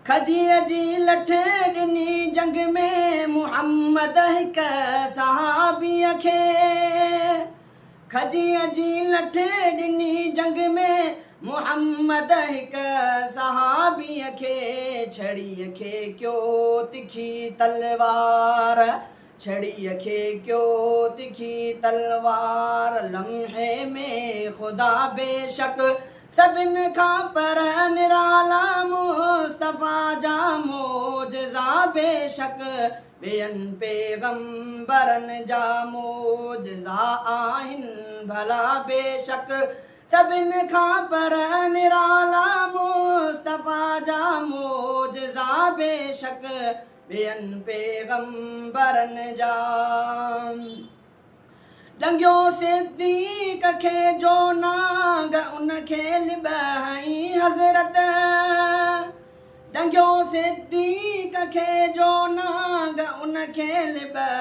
کجيء جي لٺ ڏني جنگ ۾ محمد هڪ صحابيء کي. کجيء جي لٺ ڏني جنگ ۾ محمد هڪ صحابيء کي. ڇڙيء کي ڪيو تکي تلوار، ڇڙيء کي ڪيو تکي تلوار. لمحي ۾ خدا بيشڪ سڀن کان پر نرالا مصطفيٰ جا معجزا بيشڪ ٻين پيغمبرن جا معجزا آهن ڀلا بيشڪ سڀن کان پر نرالا مصطفيٰ جا معجزا بيشڪ ٻين پيغمبرن جا. ڏنگيو صديق کي جو نانگ ان کي لٻهئين حضرت. ڏنگيو صديق کي جو نانگ ان کي لٻهئين.